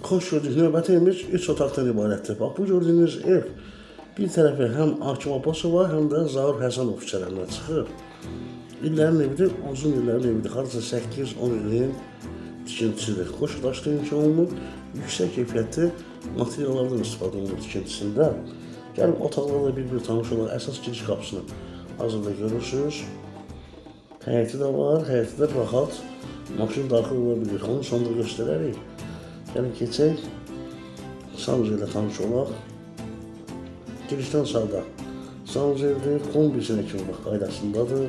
Xoş gördük. Növbəti evimiz 3 otaqdan ibarətdir. Bax, bu gördüyünüz ev bir tərəfi həm Hakim Abbasova, həm də Zaur Həsənov küçələrinə çıxır. İllərin evidir, uzun illərin evidir. Hardasa 8-10 ilin tikintisidir. Qoşa daşlı inşa olunub, yüksək keyfiyyətli materiallardan istifadə olunub tikintisində. Gəlin otaqlarla bir-bir tanış olaq. Əsas giriş qapısını hazırda görürsünüz. Həyəti də var, həyəti də rahat maşın daxil ola bilir. Onu sonda göstərərik. Gəlin keçək. Sanuzel ilə tanış olaq. Girişdən sağda sanuzeldir, kombisinə kimi bax qaydasındadır.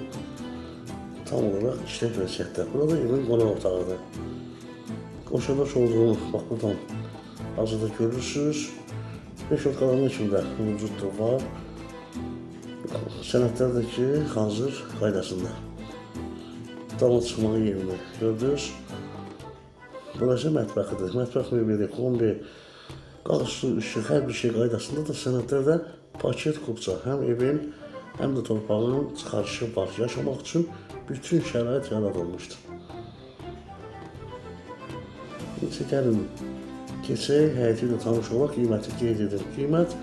Tam olaraq işlək vəziyyətdə. Burada evin qonaq otağıdır. Qoşadaş olduğunu bax buradan hazırda görürsünüz. 5 otaqlarının kimi də mövcuddur, var. Sənədlər də ki, hazır qaydasında. Dama çıxmağı yerini gördünüz. Burası mətbəxidir. Mətbəx mebeli, kombi, qaz, su, işıq, hər bir şey qaydasındadır. Sənədlər də paket kupça. Həm evin, həm də torpağın çıxarışı var. Yaşamaq üçün bütün şərait yaradılmışdır. İndi gəlin keçək, həyəti ilə tanış olaq, qiyməti qeyd edim. Qiymət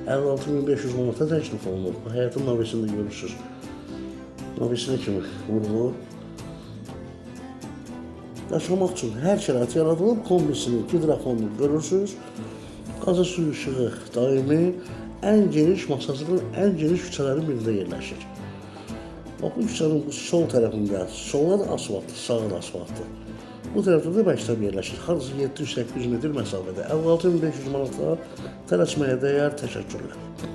56.500 manata təklif olunur. Bu həyətin navesini də görürsünüz. Navesinə kimi vurulur. Yaşamaq üçün hər şərait yaradılıb, kombisini, gidrofonunu görürsünüz. Qazı su işığı daimi, ən geniş, Masazırın ən geniş küçələrin birində yerləşir. Bax, bu küçənin bu sol tərəfində, sola da asfaltdır, sağa da asfaltdır. Bu tərəfdə də məktəb yerləşir. Hardasa 700-800 metr məsafədə. 56.500 manata tələsməyə dəyər. Təşəkkürlər.